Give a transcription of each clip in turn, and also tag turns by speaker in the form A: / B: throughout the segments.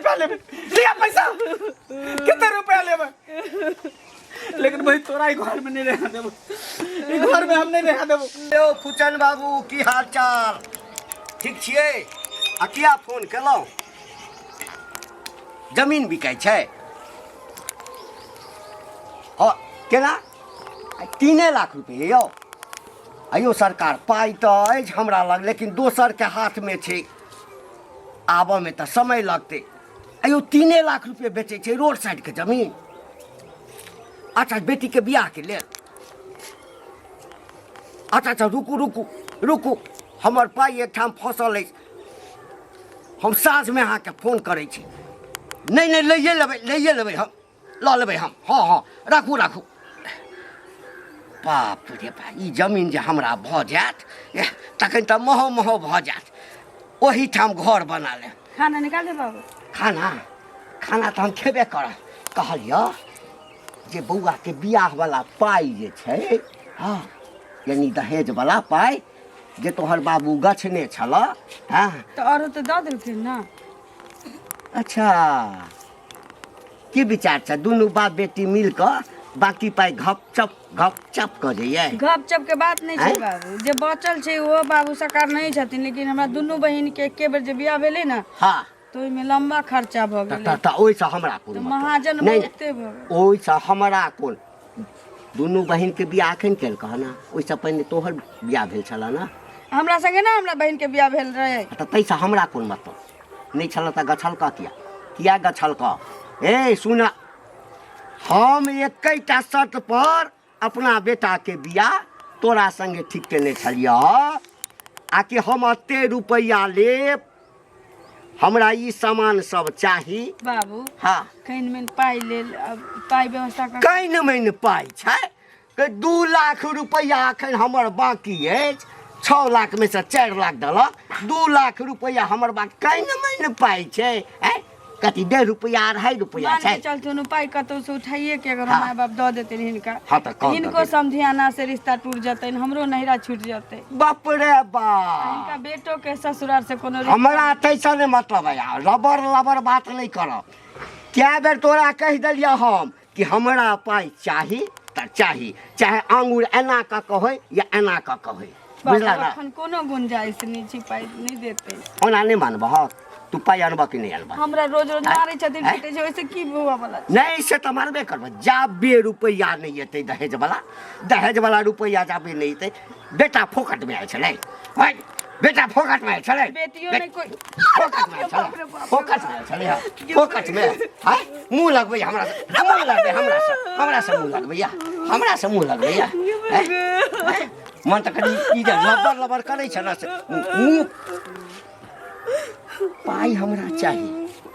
A: रुपया लेबे लिया पैसा कते रुपया लेबे लेकिन भाई तोरा ई घर में नहीं रह देबो ई घर में हम नहीं रह देबो।
B: यौ फुचन बाबू, की हाल चाल? ठीक छियै? आ किया फोन केलहुँ? जमीन बिकाइ छै? हँ, केना? 3 लाख रुपये यौ। अयो सरकार, पाइ तऽ अछि हमरा लग, लेकिन दोसरके हाथमे छै, आबऽमे तऽ समय लगतै। अयो 3 लाख रुपये बेचै छै रोड साइडके जमीन? अच्छा, बेटीके बियाहके लेल। अच्छा अच्छा, रुकू रुकू रुकू, हमर पाइ एकठाम फँसल अछि, हम साँझमे अहाँके फोन करै छी। नहि नहि, लैए लेबै, लैए लेबै, हम लऽ लेबै हम। हँ हँ, राखू राखू। बाप रे बाप, ई जमीन जे हमरा भऽ जायत एह, तखन तऽ महो महो भऽ जायत, ओहीठाम घर बना लेब।
C: खाना निकाल दे बाबू।
B: खाना? खाना तऽ हम खेबे करब। कहलियऽ जे बौआके बियाहवला पाइ जे छै, हँ, यानी दहेजवला पाइ जे तोहर बाबू गछने छलऽ। हँ।
C: तऽ आरो तऽ दऽ देलखिन ने।
B: अच्छा, की विचार छै? दुनू बाप बेटी मिल कऽ बाकी पाइ घप चप घप चप कऽ जइयै?
C: गप चप के बात नहि छै।
B: आँय?
C: बाबू, जे बचल छै ओहो बाबू सरकार नहि छथिन, लेकिन हमरा दुनू बहिन के एके बेर जे बियाह भेलै ने, तऽ ओहिमे लम्बा खर्चा भऽ
B: तऽ
C: गेलै।
B: तऽ तऽ ओहिसँ हमरा कोन
C: तऽ
B: मतलब?
C: महाजन
B: नहि नहि,
C: बहुते भऽ गेल।
B: ओहिसँ हमरा कोन? दुनू बहिनके बियाह एखन केलकह ने, ओहिसँ पहिने तोहर बियाह भेल छलह ने?
C: हमरा संगे ने हमरा बहिन के बियाह भेल रहे।
B: तऽ ताहिसँ हमरा कोन मतलब? नहि छलऽ तऽ गछलकऽ किया? किया गछलकऽ? ए सुन, हम एकैटा शर्त पर अपना बेटाके बियाह तोरा संगे ठीक केने छलियह, आकि हम एते रुपैआ लेब, हमरा ई सामान सब चाही।
C: बाबू।
B: हाँ।
C: कनि मनि पाइ लेल, अब पाइ व्यवस्था कर।
B: कनि मनि पाइ छै के? 2 लाख रुपैआ एखन हमर बाकी अछि। 6 लाखमे से 4 लाख देलक, 2 लाख रुपैआ हमर बाकी। कनि मनि पाइ छै? आँय, कथी 1.5 रुपैआ 2.5 रुपैआ
C: मान
B: छै?
C: के चलथुन, पाइ कतौ से उठाइए के अगर माय बाप दऽ देतनि हिनका,
B: हाँ, तऽ कम दऽ
C: हिनको
B: देबै।
C: समधियाना से रिश्ता टूट जतनि, हमरो नैहरा छूट जतै।
B: बाप रे बाप।
C: हिनका बेटो के ससुराल से कोनो रिश्ता।
B: हमरा तैसँ नहि मतलब है। आ रबर लबर बात नहि करब। कए बेर तोरा कहि देलियह हम कि हमरा पाइ चाही तऽ चाही, चाहे आङ्गुर एना कऽ कऽ होय या एना कऽ कऽ होय। बुझला ने?
C: अखन कोनो गुंजाइश नहि छै, पाइ नहि देतै।
B: ओना नहि मानबह तू? पाइ अनबह कि नहि अनबह?
C: हमरा रोज रोज
B: आँय?
C: मारै छथिन,
B: आँय?
C: पीटै छै, ओहिसँ की हुअ वाला छै?
B: नहि, से तऽ मारबे करबै। जाबे रुपैआ नहि एतै दहेजवला, दहेजवला रुपैआ जाबे नहि एतै। बेटा फोकटमे आयल छलै? है, बेटा फोकटमे आयल छलै?
C: बेटियो नहि कोइ
B: फोकटमे आयल छलै? फोकटमे आयल छलै? हँ, फोकटमे है? मुँह लगबैया हमरा से? मुँह लगबै हमरा से? हमरा से मुँह लगबैया? हमरा से मुँह लगबैया? हैं? हैं? मन तऽ कनि ई जे लबर लबर करै छै ने से मुँह। पाइ हमरा चाही।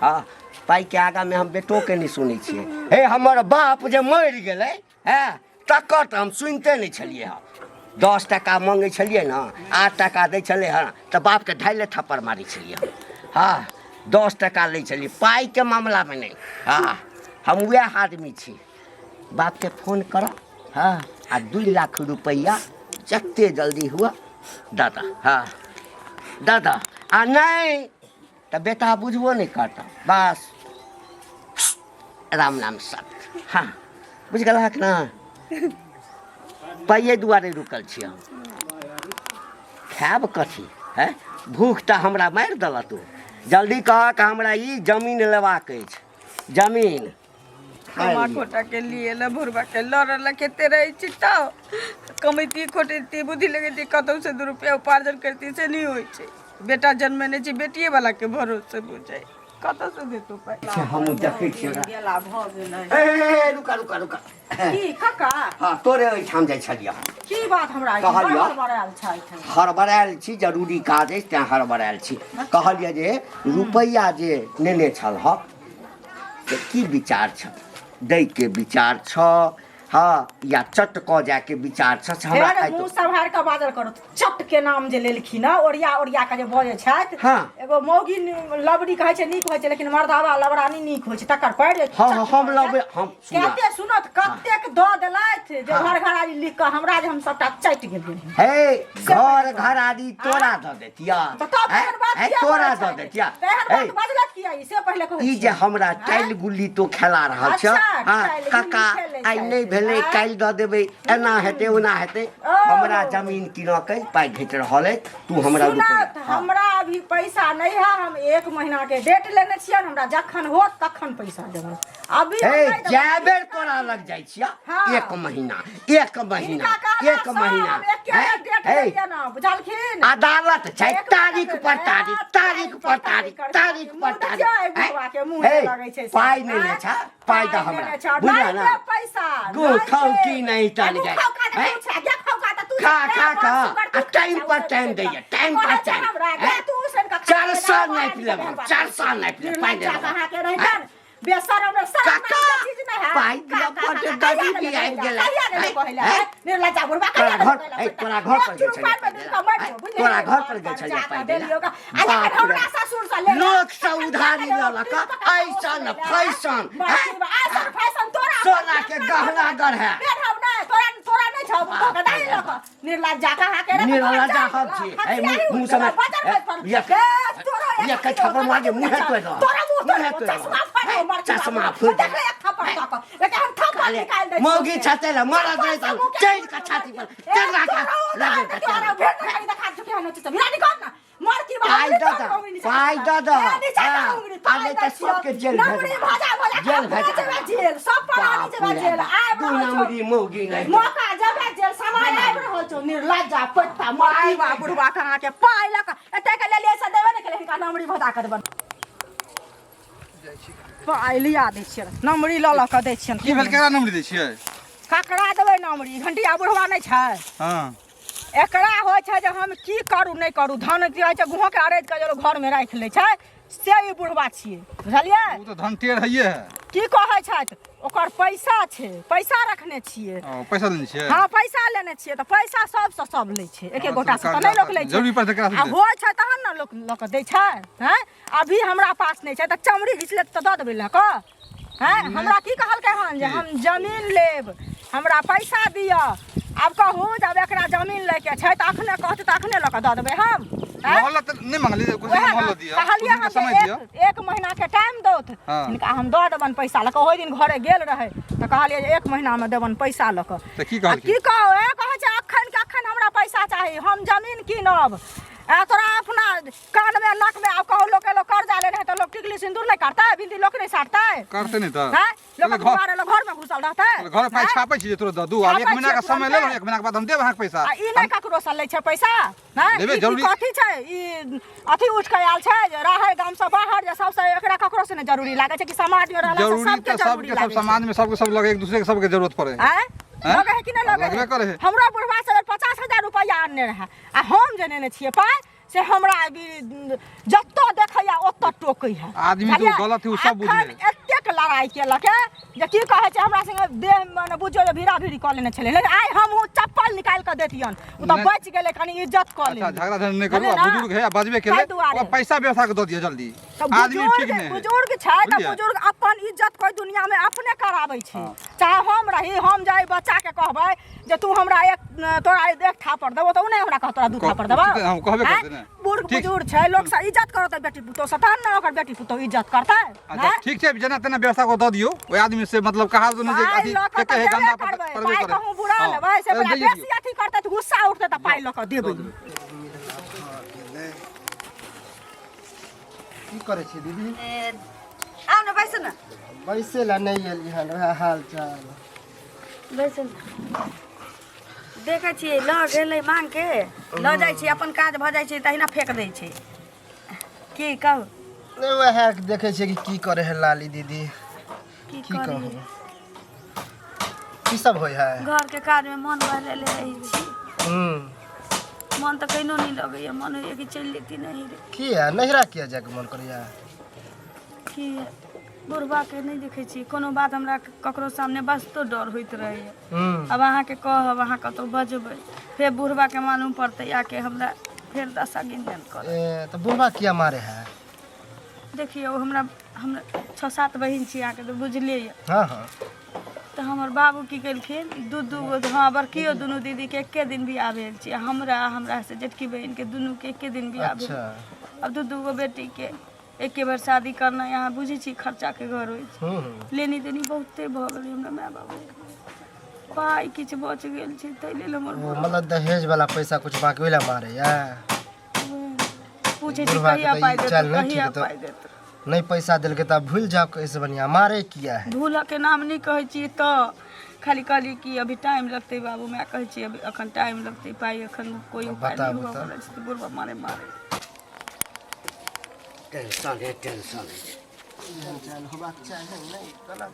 B: हँ, पाइके आगाँमे हम बेटोके नहि सुनै छियै। हे, हमर बाप जे मरि गेलै, हँ, तकर तऽ हम सुनिते नहि छलियै हँ। 10 टाका मङ्गै छलियै ने, 8 टाका दै छलै हँ, तऽ बापके ढाइले थप्पड़ मारै छलियै हम। हँ, 10 टाका लै छलियै, पाइके मामलामे नहि। हँ, हम उएह आदमी छी। बापके फोन करऽ, हँ, आ 2 लाख रुपैआ जते जल्दी हुअ दादा, हँ दादा। आ नहि तऽ बेटा बुझबो नहि करतह। बस, राम नाम सत्य। हँ, बुझि गेलहक ने? पाइए दुआरे रुकल छी हम। खायब कथी है? भूख तऽ हमरा मारि देलक। तू जल्दी कहक, हमरा ई जमीन लेबाक अछि, जमीन।
C: कमा खोटा के लिए ल भुरबा के लड़ल कते रहै छी, तऽ कमैती खोटैती, बुद्धि लगैती, कतौ से 2 रुपया उपार्जन करती, से नहि होइ छै। बेटा जन्मेने छै, बेटिए वाला के भरोसे बुझै, कतऽ से देतो पाइ?
B: अच्छा, हमहूँ देखै छियै ओकरा।
D: बेला भऽ गेलै।
B: ए, ए, ए, रुका रुका रुका।
D: की काका?
B: हँ, तोरे ओहिठाम जाइ छलियै।
D: की बात हमरा
B: कहलियौ।
D: हड़बड़ायल छै एहिठाम?
B: हड़बड़ायल छी, जरूरी काज अछि तेँ हड़बड़ायल छी। कहलियै जे रुपैआ जे नेने छलहक से की विचार छ? दैके विचार छ हँ या चट कऽ जायके विचार छ से हमरा
D: फेर
B: आइ
D: मुँह
B: तो
D: सम्हारि कऽ बाजल करू चट के नाम जे लेलखिन हँ ओरिया ओरिया कऽ जे बजै छथि
B: हँ।
D: एगो मौगी लबड़ी कहै छै नीक होइ छै लेकिन मर्दावा लबड़ा नहि नीक होइ छै तकर पड़ि जाइ छै
B: हँ हँ
D: चट
B: हम
D: कहै
B: लबे
D: छै।
B: हम सुना
D: कते सुनत कतेक दऽ देलथि जे
B: हँ।
D: घर घरारी लिख कऽ हमरा जे हम सबटा चटि गेलियै
B: हे
D: से
B: घर
D: पहिले
B: घर आदि तोरा दऽ देतिया
D: तऽ तब
B: हैं?
D: एहन बात
B: हैं,
D: किया
B: तोरा
D: बजै
B: दऽ
D: छथि?
B: देतिया
D: तऽ एहन
B: हे
D: बात बजलथि किया ई से पहिले कहै
B: ई जे
D: छियै।
B: हमरा
D: आँय?
B: टाइल गुल्ली तो खेला रहल छ
D: अच्छा,
B: हँ
D: टाइल गुल्ली
B: काका
D: खेलै
B: आइ
D: छथि।
B: नहि भेलै
D: आँय?
B: काल्हि दऽ देबै एना हेतै ओना हेतै
D: ओ।
B: हमरा जमीन कीनऽ के पाइ घटि रहल अछि तू हमरा
D: सुनत
B: रुपैआ हँ।
D: हमरा अभी पैसा नहीं है हम एक महीना के डेट लेने छियनि हमरा जखन होत तखन पैसा देबै अभी हम
B: हे
D: नहि देबै।
B: जै बेर तोरा लग जाइ छिया
D: हाँ।
B: एक महीना एक महीना
D: हिनका कहला
B: एक
D: सँ
B: महीना
D: हम एके
B: हैं?
D: बेर डेट
B: हे,
D: लेलियनि हँ, बुझलखिन
B: अदालत छै
D: एक
B: तारीख
D: महीना
B: पर
D: के
B: तारीख
D: डेट,
B: तारीख पर तारीख
D: पर
B: तारीख पर
D: मुँह
B: तारीख
D: देखियौ, एहि
B: हैं?
D: बुढ़वा के मुँह
B: हे,
D: नहि लगै छै से।
B: पाइ नहि ले
D: आँय?
B: छा पाइ दऽ
D: पाइ
B: हमरा
D: नहि छौ,
B: बुझल
D: नहि
B: ना
D: देब पैसा
B: गो
D: नहि
B: खाउ
D: देब।
B: की नहि तन
D: आ
B: जाय
D: खाउ का तऽ
B: हैं?
D: तू छा, गे खाउ का तऽ तू
B: खा
D: छा,
B: खा
D: गे
B: खा
D: सुगर
B: आ
D: तू
B: टाइम
D: खा,
B: पर
D: उसैन
B: टाइम
D: कऽ।
B: दैया टाइम पर
D: कहै छै
B: टाइम
D: हमरा, गे
B: हैं?
D: तू उसैन कऽ खा,
B: चार
D: गे
B: साल
D: बाहर
B: नापि
D: निकलि
B: लेब हम
D: बाहर।
B: चार साल नापि लेब पाइ
D: निर्लज्जा
B: दे
D: कहाँ के रहितन बेशरम रे शरम
B: काका,
D: नाम के चीज नहि है
B: पाइ दिअ
D: का- का-
B: बड्ड
D: का- कहिया
B: गरीबी
D: देबै
B: आबि
D: पैसा?
B: गेलै।
D: कहिया देबै
B: हैं?
D: पहिले,
B: हैं?
D: हैं? निर्लज्जा बुढ़बा
B: तोरा
D: कहिया
B: घर
D: देबै
B: ए,
D: पैसा?
B: तोरा घर पर
D: एक
B: गेल
D: रुपया
B: छलियै
D: मे
B: पाइ
D: दूध
B: देला।
D: कऽ मरि
B: हैं?
D: जो, बुझलियै?
B: तोरा घर पर गेल
D: घर
B: छलियै
D: जा
B: पाइ
D: कऽ
B: देला।
D: देलियौ का। आ
B: बाप
D: जखन
B: रे।
D: हमरा ससुर सँ लेलक,
B: लोक सँ
D: तखन
B: उधारी
D: कहिया
B: लऽ लऽ कऽ
D: देलक?
B: ऐसन फैशन हैं?
D: ऐसन फैशन तोरा
B: सोना के गहना गढ़े
D: पेन्हब नहि तोरा तोरा नहि छौ तोरा दाही लऽ कऽ निर्लज्जा कहाँ के रे
B: निर्लज्जा हम छी। ए, मुँह- मुँह समय- ए, ये कई थप्पड़ मार के मुँहे तोड़ि दहक।
D: तोरा मुँह
B: मुँहे
D: तोड़ि
B: तोड़ि
D: चश्मा
B: दहक।
D: फाड़ि दहक, मर
B: चश्मा फोड़ि
D: देख
B: दहक।
D: एक थप्पड़ दऽ कऽ लेकिन हम थप्पड़ निकालि दै छियौ
B: मौगी
D: से।
B: छते ले मरद रहे
D: चप्पल से मुँह के
B: चढ़ि कऽ छाती पर चढ़
D: ए,
B: कऽ
D: तोरा
B: लगे
D: उधार
B: कऽ
D: तोरा
B: चल।
D: भेट नहि करी देखा चुकी हन चुप बिना निकाल ना मर की बात
B: पाइ दऽ दऽ, पाइ दऽ दऽ।
D: हाँ,
B: हाँ, आ नहि तऽ सबके जेल
D: नमरी
B: भेजबा।
D: भजा भजा
B: जेल
D: जेल
B: भेजबा।
D: जेल सब प्राणी
B: बाप
D: जेबा
B: रे
D: जेल
B: बाप,
D: आबि
B: दू
D: रहल छौ
B: नमरी मौगी नहि
D: मौका जबे जेल समय आबि रहल छौ निर्लज्जा पत्ता मरती बा बुढ़वा कहाँ के पाइ लऽ कऽ एते के लेलियै से देबे नहि केलै हिनका नमरी भजा कऽ देबनि पाइ लिया दै छियनि नमरी लऽ लऽ कऽ दै छियनि
A: की भेल केकरा नंबर दै छियै
D: ककरा देबै नमरी घंटिया बुढ़वा नहि छै
A: हँ
D: एकरा होइ छै जे हम की करू नहि करू धन की होइ छै गुहोके अरैज कऽ जे लोक घरमे राखि लै छै से ई बुढ़वा छियै बुझलियै
A: ओ तऽ धन टेढ़ हइए है
D: की कहै छथि ओकर पैसा छै पैसा रखने छियै
A: ओ पैसा लेने छियै
D: हँ पैसा लेने छियै तऽ पैसा सबसँ सब लै छै एक एक
A: हँ,
D: गोटासँ
A: सरकार
D: तऽ नहि लोक लै छै
A: जरूरी पड़तै ककरा
D: आ होइ छै तहन ने लोक लऽ कऽ दै छै हँ अभी हमरा पास नहि छै तऽ चमड़ी घीच लेत तऽ दऽ देबै लऽ कऽ हँ हमरा की कहलकै हन जे हम जमीन लेब हमरा पैसा दिअ आब कहू जब एकरा जमीन लैके छै तऽ अखने कहतै तऽ अखने लऽ कऽ दऽ देबै हम आँय?
A: मोहल्ला तऽ नहि मंगली कुछ
D: वएह ने,
A: मोहल्ला दिअ
D: कहलियै
A: कुछ
D: हम
A: दिन के समय
D: जे
A: दिअ
D: एक, एक महीना के टाइम दौथ
A: हाँ।
D: हिनका हम दऽ देबनि पैसा लऽ कऽ ओहि दिन घरे गेल रहै तऽ कहलियै जे एक महीनामे देबनि पैसा लऽ कऽ
A: तऽ की
D: आ
A: कहलखिन
D: की कहू ए कहै छै अखन के अखन हमरा पैसा चाही हम जमीन कीनब आ तोरा अपना कानमे नाकमे आब कहू लोक लोक कर्जा लेने है तऽ लोक टिकली सिन्दूर नहि करतै बिन्दी लोक नहि साटतै
A: करतै नहि तऽ
D: हैं लोक
A: कहले घर
D: दुआरे लोक घरमे घुसल रहतै
A: घर पाइ
D: हैं?
A: छापै छी जे तुरंत दऽ दू आब एक
D: छापै
A: महीना के
D: छियै
A: समय
D: तुरन्ते।
A: लेलहुँ एक महीना के बाद हम देब अहाँके पैसा
D: आ ई नहि ककरो से लै छै पैसा हैं
A: लेबै,
D: ई- ई
A: जरूरी-
D: कथी छै ई अथी उठि कऽ आयल छै जे रहै गामसँ बाहर जे सबसँ एकरा ककरो से नहि जरूरी लागै छै कि समाजमे रहला से
A: जरूरी
D: सबके
A: तऽ
D: जरूरी
A: सबके सब
D: लागै छै
A: समाज में सबके सब लगे एक दूसरे के सबके जरूरत पड़े है
D: आँय?
A: आँय?
D: लगे है कि नहि लगे
A: लगबे करे है।
D: हमरो बुढ़वा सब 50,000 रुपैआ आनने रहै आ हम जे नेने छियै पाइ से हमरा अभी जतऽ देखैया ओतऽ टोकै है
A: आदमी तो गलत है, उ सब बुझे
D: अखन एतेक लड़ाइ केलक है जे की कहै छै हमरा संगे देह मने बुझियौ जे भिड़ा भिड़ी कऽ लेने छलै लेकिन आइ हम ओ चप्पल निकालि कऽ देतियन ओ तऽ
A: नहि।
D: बचि गेलै कनि इज्जत कऽ
A: अच्छा
D: लेली
A: झगड़ा झंझट नहीं करू
D: बुझलियै
A: आ
D: ने?
A: बुजुर्ग है आ बजबे के
D: ताहि दुआरे।
A: ओ पैसा व्यवस्था के दऽ दिअ जल्दी
D: तऽ
A: आदमी ठीक
D: बुजुर्ग
A: नहीं है
D: बुजुर्ग छै तऽ
A: बुझलियै?
D: बुजुर्ग अपन इज्जत कोइ दुनियामे अपने कराबै छै
A: हाँ।
D: चाहे हम रही हम जाय बच्चाके कहबै जे तू हमरा एक तोरा एक थापड़ देबो तऽ ओ नहि हमरा कहत तोरा दू थापड़ देबो
A: उचित हम कहबे
D: आँय?
A: करतै ने।
D: बुढ़
A: ठीक।
D: बुजुर्ग छै लोक से इज्जत करत बेटी पुतोह से तहन ने ओकर बेटी पुतोह इज्जत करतै
A: अच्छा
D: आँय?
A: ठीक छै जेना तेना व्यवस्था कऽ दऽ दियौ ओहि आदमी से मतलब कहावत नहि जे
D: पाइ
A: अथी
D: लऽ कऽ
A: एके
D: तऽ
A: है
D: देबे
A: गंदा पर
D: करबै
A: पड़बे
D: पाइ
A: करे
D: कहूँ बुरा
A: हाँ,
D: लेबै से
A: तऽ
D: बड़ा
A: दैए दियौ।
D: बेसी अथी करतै तऽ गुस्सा उठतै तऽ पाइ लऽ कऽ देबै
E: की करै छी दीदी
C: आउ ने बैसू ने
E: बैसे लए नहि एली हन वएह हाल चाल
C: बैसू ने देखै छियै लऽ गेलै मांगके लऽ जाइ छै अपन काज भऽ जाइ छै तहिना फेक दै छै की कहू
E: नहि वएह देखै छियै कि की करै है लाली दीदी
C: की
E: की
C: करी
E: कहू की सब होइ है
C: घरके काजमे मन बहलेले रहै छी
E: हूँ
C: मन तऽ कहिनो नहि लगैया मन होइया कि चलि जेती नहीं रे
E: किया नैहरा किया जायके मन करैया
C: की बुढ़बाके नहि देखै छी कोनो बात हमरा ककरो सामने बजतो डर होइत रहैए।
E: हम्म
C: आब अहाँके कहब, अहाँ कतहु बजबै, फेर बुढ़बाके मालूम पड़तै आके हमरा फेर दशा गिनजन करत।
E: ए तऽ बुढ़बा किया मारे है?
C: देखियौ, हमरा हमरा 6-7 बहिन छी, अहाँके तऽ बुझले यऽ।
E: हाँ हाँ।
C: तऽ हमर बाबू की केलखिन, दू दू गो, हँ, बड़कियो दुनू दीदीके एके दिन बियाह भेल छै, हमरा हमरा से जेठकी बहिनके दुनूके एके दिन बियाह भेल। आब दू दू गो बेटीके एके बेर शादी करना, अहाँ बुझै छी खर्चाके घर होइ छै।
E: हम्म हम्म
C: लेनी देनी बहुते भऽ गेलै हमरा माय बाबूके, पाइ किछु बचि गेल छै, ताहि लेल हमर
E: ओ मतलब दहेज वाला पैसा कुछ बाकी ओहि ला मारे या
C: पूछै छी
E: बुढ़बा के
C: कहिया
E: तऽ ई
C: पाइ देतौ,
E: चाल नहि
C: कहिया
E: ठीक तऽ
C: पाइ देतौ।
E: नहि पैसा देलकै तऽ भूल जाओ, कैसे बढ़िया मारे किया है?
C: भूलऽ के नाम नहि कहै छी तऽ खाली कहली कि अभी टाइम लगतै बाबू माय, कहै छी अभी अखन टाइम लगतै, पाइ अखन कोइ उपाय नहि
E: बताबू
C: हुअ
E: तऽ।
C: वला छै, तऽ बुढ़बा मारे मारे।
B: टेंशन है, टेंशन है।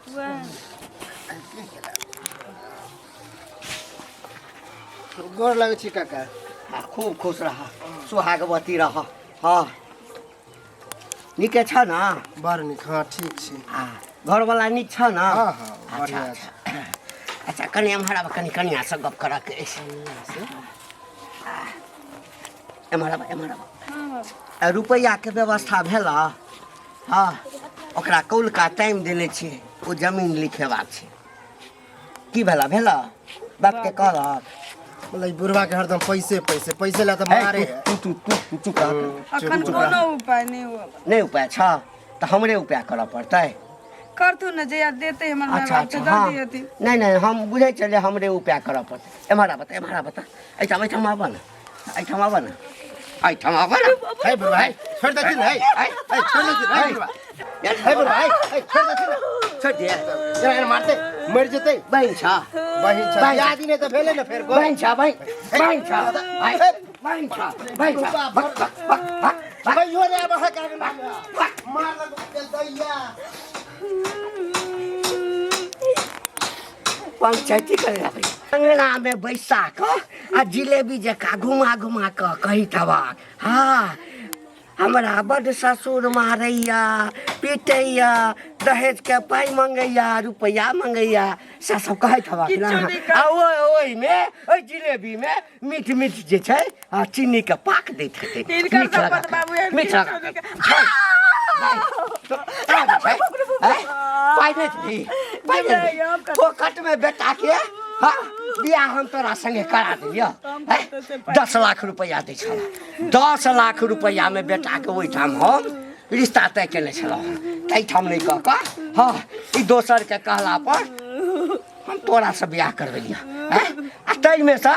C: वएह
E: गोर लगै छी काका।
B: आ खूब खुश रह, सुहागवती रह। हाँ, नीके छ न?
E: बड़ नीक, हाँ ठीक छी।
B: आ घरवाला नीक छ न?
E: हाँ हाँ,
B: अच्छा।
E: बढ़िया
B: अच्छा अच्छा, कनि एम्हर आब, कनि कनियासँ गप करऽके अछि। एम्हर आब, एम्हर आब। आ रुपैआके व्यवस्था भेल? हँ, ओकरा कौलका टाइम देने छियै, ओ जमीन लिखेबाक छै। की भेला भेला बापके कहलक?
E: मतलब ई बुढ़वा के हरदम पैसे पैसे पैसे ला तऽ मारे है।
B: तू तू तू तू चुप रह।
C: अखन कोनो उपाय नहि हुअ।
B: नहि उपाय छ तऽ हमरे उपाय करऽ पड़तै।
C: करथु ने, जहिया देतै हमर माय
B: अच्छा
C: बाप
B: अच्छा
C: तऽ दऽ
B: हँ
C: दिअथिन।
B: नहि नहि, हम बुझै छलियै, हमरे उपाय करऽ पड़तै। एम्हर आबऽ तऽ, एम्हर आबऽ तऽ, एहिठाम एहिठाम आबऽ ने, एहिठाम आबऽ ने, एहिठाम आबऽ ने।
E: हे बुढ़वा, हे छोड़ देथिन, हे हे छोड़ देथिन, हे बुढ़वा, हे बुढ़वा, हे हे छोड़ देथिन।
B: छोड़ दिए।
E: एना एना मारते मरि जेतै।
B: बहिन छ?
E: बहिन छै।
B: बहिन।
E: याद नहि तऽ भेलै ने फेर गोर।
B: बहिन छ, बहिन, बहिन छ, बहिन छ, बहिन छ। भक भक भक भक भक।
E: कहियो रे आब अहाँ के मार लगबै दैया।
B: पंचायती करे ला अंगना में बैसा कऽ आ जिलेबी जकाँ घुमा घुमा कऽ कही तबाक, हाँ हमरा बड्ड ससुर मारैया, पीटैया, दहेजके पाइ मंगैया, रुपैआ मंगैया, से सब कहैत हवा
C: किछो नहि
B: आ ओहिमे ओहि जिलेबीमे मीठ मीठ जे छै आ चीनीके पाक दैत हेतै।
C: हिनकर
B: मीठ लगा
C: शपथ
B: कऽ,
C: बाबू, एहन
B: मीठ
C: किछो
B: लगा
C: नहि
B: कऽ। पाइ पाइ नहि देबही? पाइ नहि देबही?
C: हम कतऽ-
B: फोकटमे बेटाके हाँ बियाह हम तोरा संगे करा देलियौ।
C: हम
B: हैं?
C: कतऽ से पाइ
B: 10 लाख रुपैआ दै छलऽ, 10 लाख रुपैआमे बेटाके ओहिठाम हम रिश्ता तय केने छलहुँ, ताहिठाम नहि कऽ कऽ हँ ई दोसरके कहला पर हम तोरासँ बियाह करबेलियौ हैं? आ ताहिमे सँ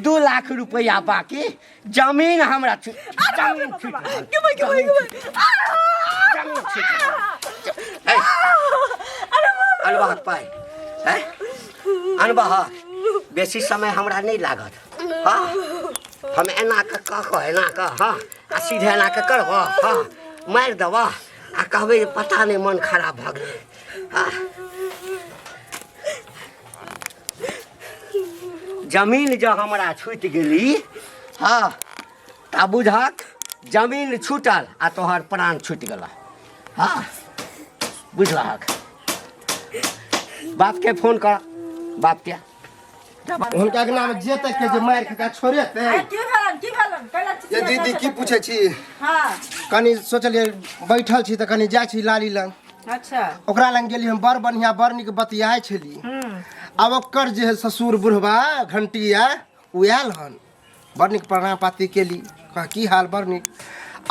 B: 2 लाख रुपैआ बाकी जमीन हमरा जमीन छूटि रहल। जमीन जमीन छूटि रहल। ऐ, अनबहक पाइ हैं? अनबहक, बेसी समय हमरा नहि लागत। हँ, हम एना कऽ कऽ कऽ एना कऽ, हँ, आ सीधे एना कऽ करबह, हँ, मारि देबह आ कहबै जे पता नहि मन खराब भऽ गेलै। हँ, जमीन जँ हमरा छूटि गेली, हँ, तऽ बुझक जमीन छूटल आ तोहर प्राण छूटि गेलह। हँ, बुझलहक? बापके फोन कर, बापके।
E: हुनका के नाम जेतै के जे मारि खा छोड़ेतै।
D: आइ की भेलन, की भेलन कैला?
E: ये दीदी, की पूछै छी?
D: हाँ।
E: कनि सोचलियै बैठल छी तऽ कनि जाइ छी लाली लग। ओकरा लग गेली हम, बड़ बढ़िया बड़ नीक बतियाइ छली। आब ओकर जे है ससुर बुढ़बा घंटिया, ओ आयल हन, बड़ नीक प्रणाम पाती केली, कह की हाल, बड़ नीक,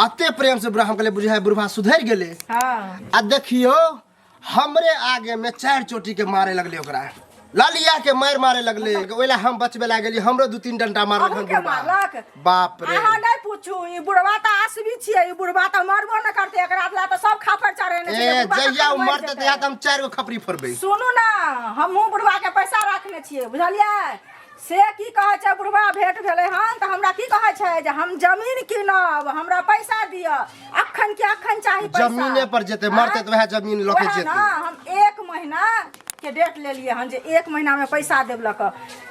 E: अते प्रेम से बुढ़ा। हम कहलियै बुझाइ बुढ़बा सुधरि गेलै। आ देखियौ, हमरे आगे में चारि चोटी के मारे लगले, ओकरा ललिया के मारि मारे लगले। ओहि ला हम बचबे ला गेली, हमरो दू तीन डंटा मारलक हन
D: अहूँके
E: बुढ़बा।
D: मारलक?
E: बाप रे।
D: अहाँ नहि पूछू, ई बुढ़वा तऽ आसबी छियै, ई बुढ़वा तऽ मरबो नहि करतै, एकरा ला तऽ सब खापर चढ़ेने छै।
E: ए
D: बुढ़बा
E: जहिया ओ
D: कखन मरि
E: मरतै
D: जेतै?
E: तहिया तऽ हम चारि गो खपरी फोड़बै।
D: सुनू ने, हमहूँ बुढ़वा के पैसा रखने छियै, बुझलियै? से की कहै छै, बुढ़वा भेंट भेलै हन तऽ हमरा की कहै छै जे हम जमीन कीनब, हमरा पैसा दिअ, अखन के अखन चाही पैसा।
E: जमीने पर जेतै, मरतै तऽ वएह जमीन लऽ के
D: वएह
E: जेतै।
D: ने, हम एक महीना के डेट लेलियै हन जे एक महीनामे पैसा देब लऽ कऽ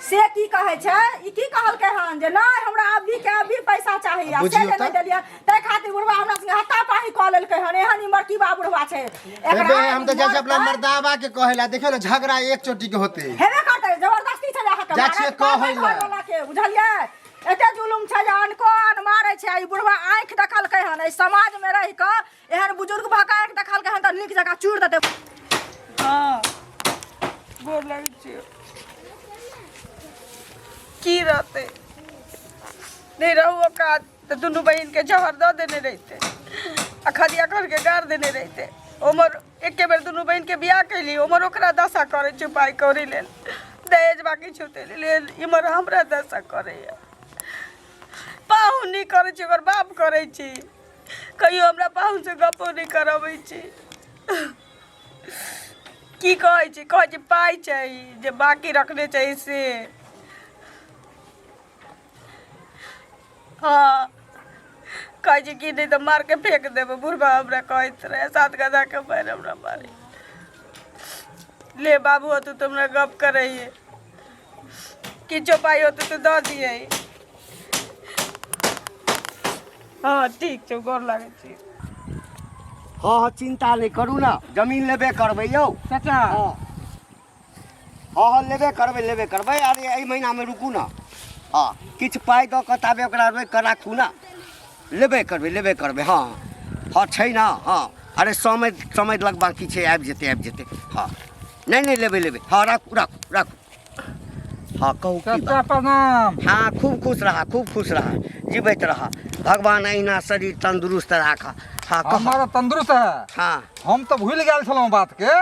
D: से की कहै छै ई की कहलकै हन जे नहि हमरा अभी के अभी पैसा चाही आ से
E: बुझियौ
D: जे नहि
E: तऽ।
D: देलियै ताहि खातिर बुढ़वा हमरा संगे हत्ता-पाही कऽ लेलकै हन एहन ई मरकीबा बुढ़वा छै
E: हेबे हम तऽ जाइ छी अपना
D: मरतै,
E: मर्दाबा के कहै ला देखियौ ने झगड़ा एक चोटी के होते
D: हेबे करतै जबरदस्ती छै अहाँके
E: जाइ छियै
D: मारत, कहबै
E: कहै लए।
D: घरवला के बुझलियै एते जुलुम छै जे अनको आन मारै छै आ ई बुढ़वा आँखि देखलकै हन एहि समाजमे रहि कऽ एहन बुजुर्ग भऽ कऽ आँखि देखलकै हन तऽ नीक जकाँ चूरि देतै
C: हँ गोर लगै छियौ की रहतै नहि रहू काज तऽ दुनू बहिनके जहर दऽ देने रहितै आ खदिया घरके गाड़ देने रहितै ओमहर एके बेर दुनू बहिनके बियाह कैली ओमहर ओकरा दशा करै छै पाइ कौड़ी लेल दहेज बाकी छूतै लेल इमहर हमरा दशा करैया पाहुन नहि करै छी ओकर बाप करै छी कहियो हमरा पाहुनसँ गप्पो नहि करबै छी की कहै छी कहै छी पाइ चाही जे बाकी रखने चाही से हँ कहै छै कि नहि तऽ मार के फेंक देबै बुढ़बा हमरा कहैत रहे सात गधा के पैर हमरा मारे ले बाबू होतू तऽ हमरा गप करैये किछो पाइ होतू तऽ दऽ दियै हँ ठीक छौ गोर लागै छी
B: हँ हँ चिन्ता नहि करू ने जमीन लेबे करबै यौ
A: चाचा
B: हँ हँ हँ लेबे करबै लेबे करबै अरे एहि महीनामे रुकू ने हँ किछु पाइ दऽ कऽ ताबे ओकरा रोकि कऽ राखू ने लेबे करबै लेबे करबै हँ हँ छै ने हँ अरे समय समय लग बाँकी छै आबि जेतै आबि जेतै हँ नहि नहि लेबै लेबै हँ राखू राखू राखू हँ कहू की
A: चाचा
B: बात
A: प्रणाम
B: हँ खूब खुश रहा खूब खुश रहा जीवैत रहा भगवान अहिना शरीर तंदुरुस्त राख हँ कह
A: हमर तंदुरुस्त है
B: हँ
A: हम तऽ भूलि गेल छलहुँ बात के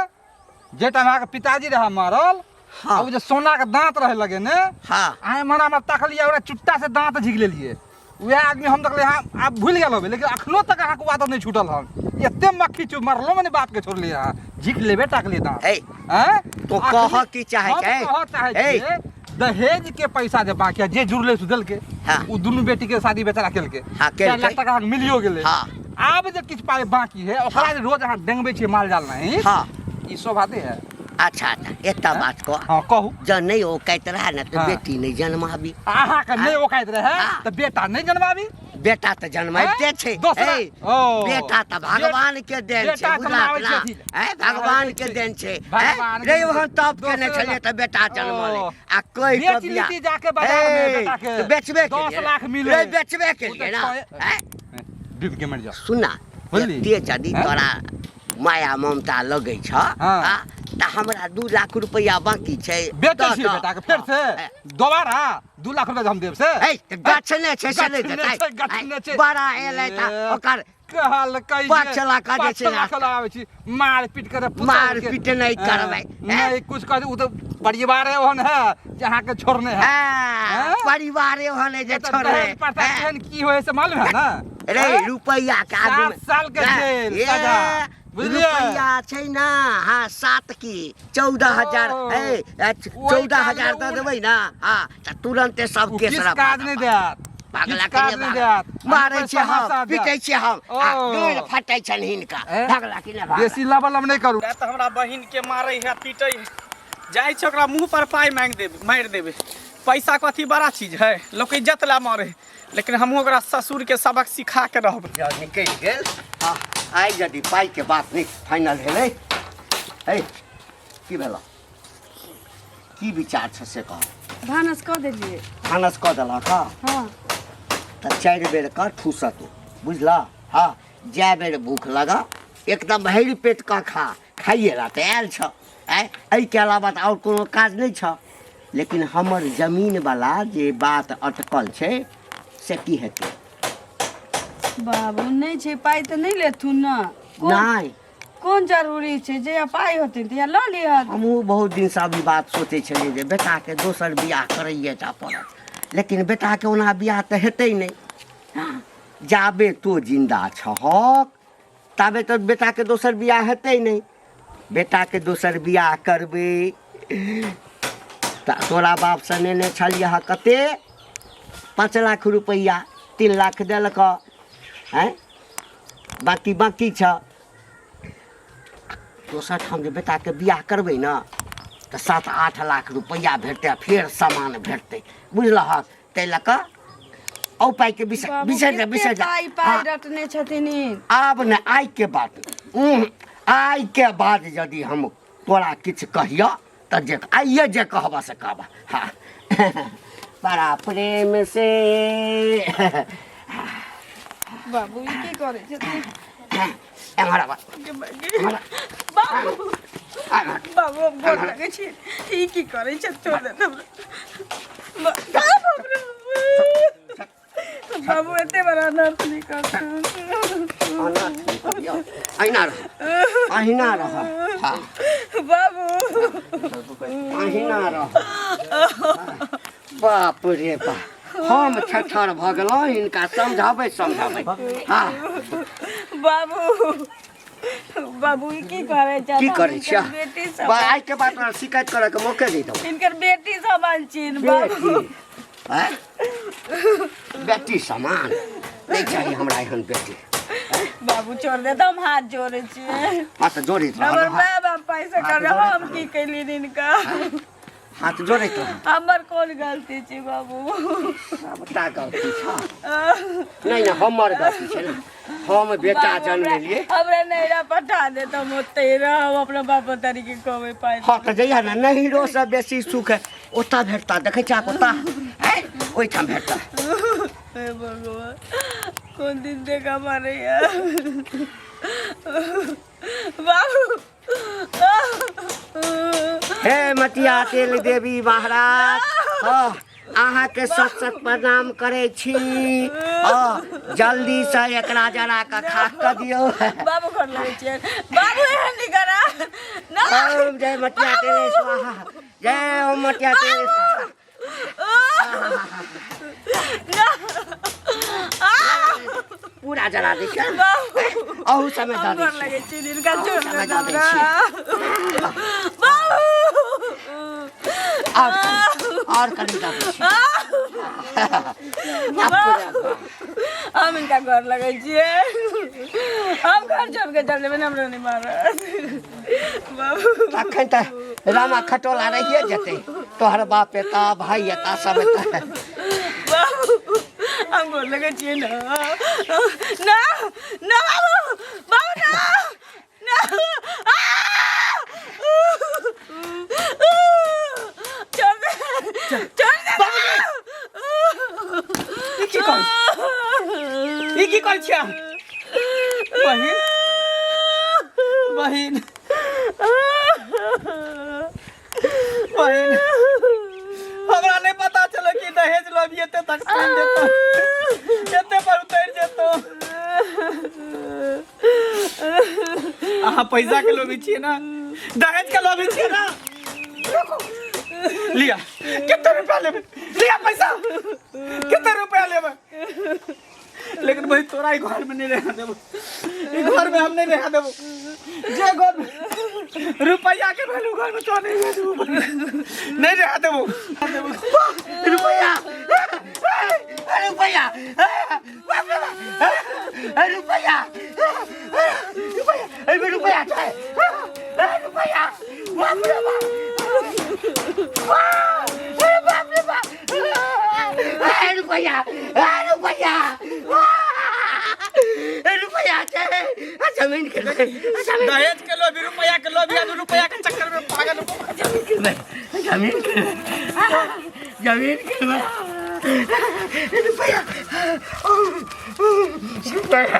A: जे टाइम अहाँके पिताजी रहे मरल
B: हाँ।
A: ओ जे सोना के दांत रहे लगेने
B: हाँ।
A: अहाँ मना मत ताकलिए ओकरा चुट्टा से दांत झिक लेलिए वएह आदमी हम देखलिए अहाँ आब भूलि गेल होबै लेकिन अखनो तक अहाँके ओ आदत नहि छूटल हन एते मक्खी चुप मरलो में बाप के छोड़लिए अहाँ झिक लेबे ताकलिए दांत
B: ए,
A: आँय?
B: तो
A: अखनी
B: कहऽ की चाहै
A: हम
B: छै?
A: कहऽ चाहै
B: ए।
A: छियै दहेज के पैसा जे बाकी है जे जुड़ले से देलके
B: हाँ।
A: ओ दुनू बेटी के शादी बेचारा केलके
B: हाँ, केलकै।
A: 4 लाख टका अहाँके मिलियो गेलै
B: हाँ।
A: आब जे किछु पाइ बाकी है ओकरा जे रोज अहाँ डेंगबै छियै माल जाल नहीं
B: हाँ।
A: ई शोभा दे है
B: अच्छा अच्छा एकटा बात कह
A: हाँ कहू
B: जँ नहि औकाइत रहे ने तऽ
A: हाँ।
B: बेटी नहि जन्माबी
A: अहाँके नहि औकाइत रहे
B: हाँ।
A: तऽ बेटा नहि जन्माबी
B: बेटा तऽ जन्माबिते छै
A: दोसरा
B: ए,
A: ओ
B: बेटा तऽ भगवान के देन छै
A: बेटा
B: बुझलक
A: जन्माबै
B: ना
A: छै अथी।
B: ए भगवान के देन छै ए,
A: भगवान के
B: रे
A: देन
B: ओहन
A: छै।
B: तप केने
A: दोसरा
B: छलियै तऽ बेटा जन्मलै
A: ओ।
B: आ कहि कऽ
A: बेच
B: बियाह
A: लीती जाके बाजार में
B: ए,
A: बेटा के।
B: तऽ बेचबे
A: 10
B: केलियै
A: लाख मिले।
B: रे बेचबे
A: ओ
B: केलियै
A: तऽ
B: ना
A: छए-
B: ए
A: डूबि के मरि जाओ
B: सुना
A: बुझली?
B: एते यदि
A: हैं?
B: तोरा माया ममता लगै छ
A: हाँ।
B: हाँ, तऽ हमरा 2 लाख रुपैआ बाँकी छै
A: बेचै
B: दऽ
A: छियै
B: दऽ।
A: बेटा के फेर से
B: हाँ,
A: दोबारा 2 लाख रुपया हम देब से
B: ए, तऽ गाछ नहि छै से नहि
A: गछने
B: देतै
A: छै, गछने छै।
B: बड़ा एलै तऽ
A: ए,
B: ओकर
A: कहलकै जे
B: 5 लाख जे छै
A: 5 लाख लगाबै छी मारपीट करे
B: मारपीट नहि करबै,
A: नहि कुछ कर ओ तऽ परिवार ओहन है जे अहाँके छोड़ने है
B: हाँ,
A: हैं?
B: परिवार ओहन है जे
A: तऽ
B: छोड़े
A: दहेज प्रथा
B: हैं?
A: केहन की होइ से मालूम है ना
B: रे
A: हैं?
B: रुपैआ के आगू
A: सात
B: में
A: साल के जेल
B: ए,
A: सजा बुझलियै
B: रुपैआ छै ना हाँ सात की 14,000
A: ओ।
B: ए, ए,
A: ओहि
B: 14,000
A: कालमे
B: दऽ
A: ओ-
B: देबै ना हाँ तऽ तुरन्ते सब
A: ओ
B: केस
A: किछु
B: रफा
A: काज नहि
B: दफा।
A: देत
B: भागला
A: किछु
B: के
A: काज
B: नहि
A: नहि
B: भागला।
A: देत
B: मारै छियै हम
A: समस्या देत।
B: पीटै छियै हम आ
A: ओ।
B: गोड़ फटै छनि हिनका
A: ए?
B: भागला कि नहि भागला
A: बेसी लबलब नहि करू तऽ हमरा बहिन के मारै है पीटै है जाइ छै ओकरा मुँह पर पाइ मांगि देबै मारि देबै पैसा कथी बड़ा चीज है लोक इज्जत ला मारै है लेकिन हमहूँ ओकरा ससुरके सबक सिखा के रहबै
B: जँ निकलि गेल आ आइ यदि पाइके बात नहि फाइनल भेलै है की भेल की विचार छ से कह
C: भानस कऽ देलियै
B: भानस कऽ देलक हँ
C: हँ
B: तऽ 4 बेर कर ठूसत बुझलह हँ जए बेर भूख लगा एकदम भरि पेट कऽ खा खाइए ला तऽ आयल छ आँय एहिके अलावा तऽ आओर कोनो काज नहि छ लेकिन हमर जमीनवला जे बात अटकल छै से की हेतै
C: बाबू नहि छै पाइ तऽ नहि लेथुन ने कोन
B: नहि
C: कोन जरूरी छै जहिया पाइ होतै तहिया लऽ लिहत
B: हमहूँ बहुत दिनसँ अभी बात सोचै छलियै जे बेटाके दोसर बियाह करैए टा पड़त लेकिन बेटाके ओना बियाह तऽ हेतै नहि हँ, जाबे तो जिन्दा छहक ताबे तऽ बेटाके दोसर बियाह हेतै नहि बेटाके दोसर बियाह करबै तऽ तोरा बापसँ नेने छलियै हँ कते 5 लाख रुपैआ 3 लाख देलक आँय बाँकी बाँकी छ दोसर ठाम जे बेटाके बियाह करबै ने तऽ 7-8 लाख रुपैआ भेटतै आ फेर सामान भेटतै, बुझलहक? ताहि लऽ कऽ औ पाइके बिसरि
C: बाबू,
B: बिसरि जा,
C: कते
B: बिसरि जा।
C: पाइ पाइ
B: हाँ।
C: रटने छथिन ई।
B: आब ने आइके बाद, आइके बाद यदि हम तोरा किछु कहियऽ तऽ जे आइए जे कहबऽ से कहबऽ। हाँ, बड़ा प्रेम से।
C: बाबू, ई की करै छथिन?
B: एम्हर आबऽ।
C: गे बाबू, बाबू, हम गोर लगै छी, ई की करै छै? छोड़ दे हमरा। बाप रे बाबू, एते बड़ा अनर्थ नहि कर।
B: अनर्थ नहि करियौ, अहिना रह, अहिना रह। हाँ।
C: बाबू।
B: अहिना रह। बाप रे बाप, हम छठर भऽ गेलहुँ हिनका समझाबै समझाबै। हाँ।
C: बाबू, बाबू, ई की करै छै?
B: की करै छियै?
C: बेटी सब
B: बा, आइके बाद तोरा शिकायत करऽके मौके नहि देबौ।
C: हिनकर बेटी समान छिन बाबू।
B: बेटी आँय? बेटी समान नहि चाही हमरा एहन बेटी।
C: बाबू, छोड़ दे तऽ हम हाथ जोड़ै छियै।
B: हाथ जोड़ैत रह।
C: हमर माय बाप पैसा
B: हाथ
C: कर
B: जोड़ैत
C: हम की कैली हिनका?
B: हाथ जोड़ैत रह।
C: हमर कोन गलती छै बाबू?
B: सबटा गलती छ। नहि नहि, हमर गलती छै ने, हम बेटा
C: बाबू,
B: जन्मेलियै।
C: हमरा नैहरा पठा दे तऽ हम ओतै रहब, अपना बाप तारी के कहबै पाइ।
B: हँ तऽ जइया ने, नैहरोसँ बेसी सुख ओतऽ भेटता। देखै छह ओतऽ आँय? ओहिठाम भेटता।
C: हे भगवान, कोन दिन देखा मारैया बाबू।
B: हे मटिया तेल देवी महाराज, हँ, अहाँके सत सत प्रणाम करै छी। हँ, जल्दीसँ एकरा जरा कऽ खाक कऽ दियौ।
C: बाबू, घर लगै छियै बाबू, एहन नहि करा ना।
B: ओम जय मटिया तेल स्वाहा, जय ओम मटिया तेल स्वाहा।
C: ना।
B: पूरा जरा दै छियै।
C: बाबू।
B: अहू समय
C: हम
B: दऽ दै
C: घर
B: छियै।
C: लगै छी हिनका, छोड़
B: समय
C: दे
B: दऽ दै
C: हमरा।
B: छियै।
C: बाबू।
B: आओर कनि, आओर कनि दऽ दै छियै।
C: बाबू, हम हिनका घर लगै छियै, हम घर छोड़ के चल जेबै, हमरा नहि मारत बाबू।
B: तखन तऽ रामा खटोला रहिए जेतै, तोहर बाप एता, भाई एता, सब एता।
C: बाबू, हम गोर लगै छियै। ना ना ना बाबू, बाबू, ना ना, आ! छोड़ दे, छोड़ दे बाबू।
A: ई की करै छी? ई की करै छियै अहाँ? बहिन, बहिन, बहिन, हमरा नहि पता चलल कि दहेज लोभी एते तक सुनि जेतौ, एते पर उतरि जेतौ। अहाँ पैसा के लोभी छियै ना? दहेज के लोभी छियै ना? लिया, कते रुपया लेबै? लिया पैसा, कते रुपया लेबै? लेकिन भाई, तोरा ई घर में नहीं रह देबो, ई घर में हम नहीं रह देबो। जे घर में रुपया के वैल्यू, घर में तोरा नहीं रह देबो, नहीं रह देबो।
B: रुपैआ, रुपैआ, रुपैआ, रुपैआ, एहिमे रुपैआ छै, रुपैआ, बाप रे बाप, अरे बाप रे बाप, रुपैआ, रुपैआ, रुपैआ छै, जमीन के जमीन।
A: दहेज के लोभी, रुपया के लोभी, आदमी रुपया के चक्कर में पागल हो।
B: जमीन के, जमीन के रुपैआ, रुपैआ।